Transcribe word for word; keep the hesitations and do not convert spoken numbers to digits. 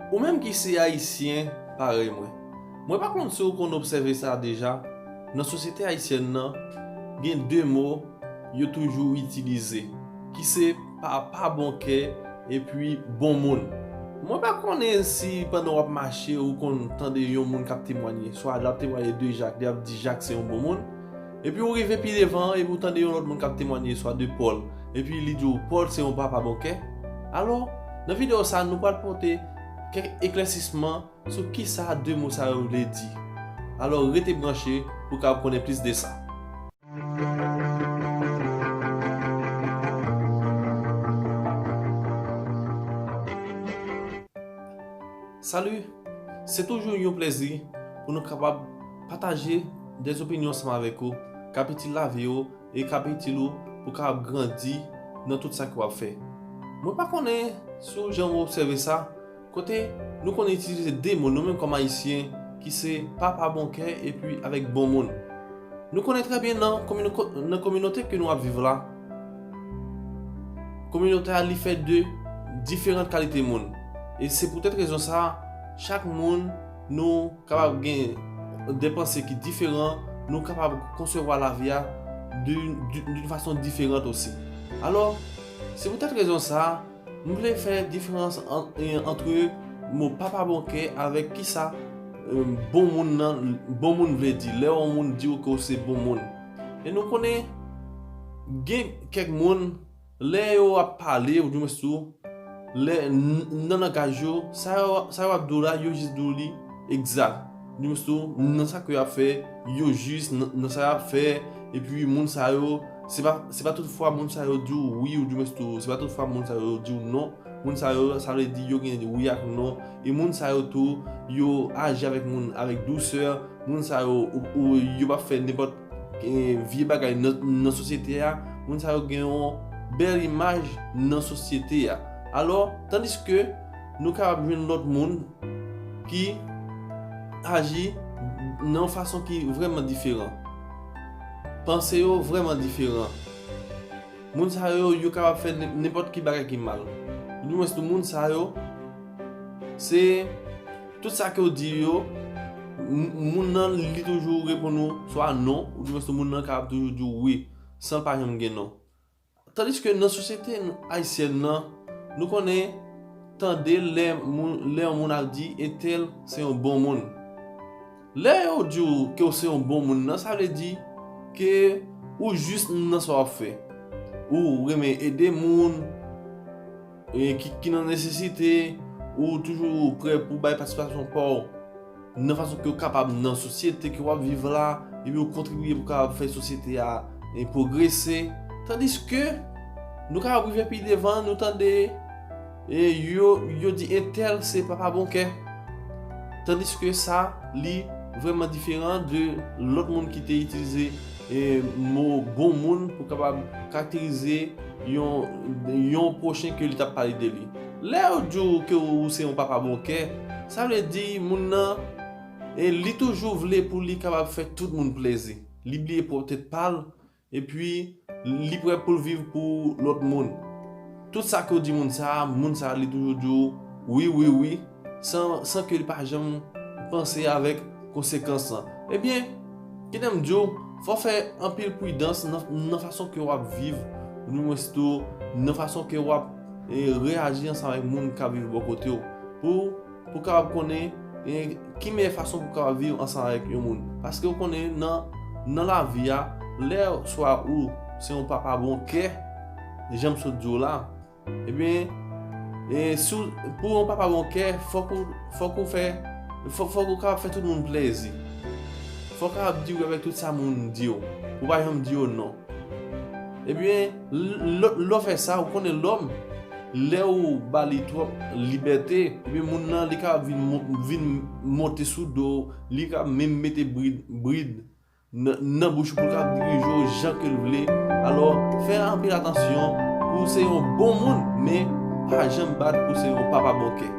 Ou menm ki se Ayisyen parèy mwen, mwen pa konn si w konn obsève sa deja, nan sosyete ayisyèn nan, gen de mo yo toujou itilize, ki se papa bon kè epi bon moun. Mwen pa konnen si pandan w ap mache ou konn tande yon moun k ap temwanye, swa l ap temwanye de Jak, li ap di Jak se yon bon moun, epi ou rive pi devan epi ou tande yon lòt moun k ap temwanye, swa de Pòl, epi li di w Pòl se yon papa bon kè. Alò, nan videyo sa a, nou pral pote kèk eklèsisman sou kisa de mo sa yo vle di. Alò, rete branche pou w kapab konnen plis de sa. Salut! Se toujou yon plèzi pou nou kapab pataje dèzopinyon ansanm avèk ou, k ap itil lavi w e k ap itil ou pou w kapab grandi nan tout sa ke w ap fè. Mwen pa konnen si w janm obsève sa, kote nou konn itilize de mo, nou menm kòm Ayisyen, ki se papa bon kè epi avèk bon moun. Nou konnen trè byen nan komino-, nan kominote ke nou ap viv la, kominote a li fè de diferan kalite moun. E se poutèt rezon sa a, chak moun nou kapab gen de panse ki diferan, nou kapab konsevwa lavi a d'une, d'une, d'une façon différente aussi. Alò, se poutèt rezon sa a, m vle fè diferans an, e, antre mo papa bon kè avèk kisa, e, bon moun nan, bon moun vle di. Lè yon moun di w ke w se bon moun. E nou konnen, gen kèk moun, lè yo ap pale, oudimwens tou, lè n-, nan langaj yo, sa yo, sa yo ap di w la, yo jis di w li egzak. Oudimwens tou, nan sa ke y ap fè, yo jis nan, nan sa y ap fè, epi moun sa yo, se pa, se pa tout fwa moun sa yo di w wi, oudimwens tou, se pa tout fwa moun sa yo di w non. Moun sa yo, sa vle di yo gen wi ak non. E moun sa yo tou, yo aji avèk moun avèk dousè. Moun sa yo, ou, ou, yo pa fè nenpòt, e, vye bagay nan, nan sosyete a. Moun sa yo gen yon bèl imaj nan sosyete a. Alò, tandiske nou kapab jwenn lòt moun ki aji nan yon fason ki vrèman diferan. Panse yo vrèman diferan. Moun sa yo, yo kapab fè nen-, nenpòt ki bagay ki mal. Oudimwens tou, moun sa yo, se tout sa ke w di yo, m-, moun nan li toujou reponn ou swa non, oudimwens tou, moun nan kapab toujou di w wi, san l pa janm gen non. Tandiske nan sosyete nou, ayisyèn nan, nou konnen tande lè moun, lè yon moun ap di entèl se yon bon moun. Lè yo di w ke w se yon bon moun nan, sa vle di ke ou jis nan sa w ap fè. Ou renmen ede moun, e, ki, ki nan nesesite, ou toujou prè pou bay patisipasyon pa w nan fason ke w kapab nan sosyete ke w ap viv la, epi w kontribye pou kapab fè sosyete a, e, pwogrese. Tandiske nou kapab rive pi devan, nou tande, e, yo, yo di entèl se papa bon kè. Tandiske sa, li vrèman diferan de lòt moun ki te itilize, e, mo bon moun pou kapab karakterize yon, yon pwochen ke li t ap pale de li. Lè yo di w ke ou se yon papa bon kè, sa vle di moun nan, e, li toujou vle pou li kapab fè tout moun plezi. Li bliye pwòp tèt pa l, epi li prè pou l viv pou lòt moun. Tout sa ke w di moun sa a, moun sa a li toujou di w wi, wi, wi, san, san ke li pa janm panse avèk konsekans lan. Ebyen, kite m di w, fò w fè anpil pridans nan, nan fason ke w ap viv, oudimwens tou, nan fason ke w ap, e, reyaji ansanm avèk moun k ap viv bò kote w. Pou, pou w kapab konnen, e, ki meyè fason pou w kapab viv ansanm avèk yon moun. Paske w konnen nan, nan lavi a, lè swa ou se yon papa bon kè, jan m sot di w la, ebyen, e, si w, pou yon papa bon kè, fòk ou, fòk ou fè, fòk, fòk ou kapab fè tout moun plezi. Fòk ou kapab di wi avèk tout sa moun di w. Ou pa janm di yo non. Ebyen, l-, lè, lè w fè sa, ou konnen lòm, lè ou ba li twòp libète, ebyen, moun nan, li kapab vin mo-, vin monte sou do w, li kapab menm mete brid, brid nan, nan bouch ou pou l kapab dirije w jan ke l vle. Alò, fè anpil atansyon pou w se yon bon moun, men pa janm bat pou w se yon papa bon kè.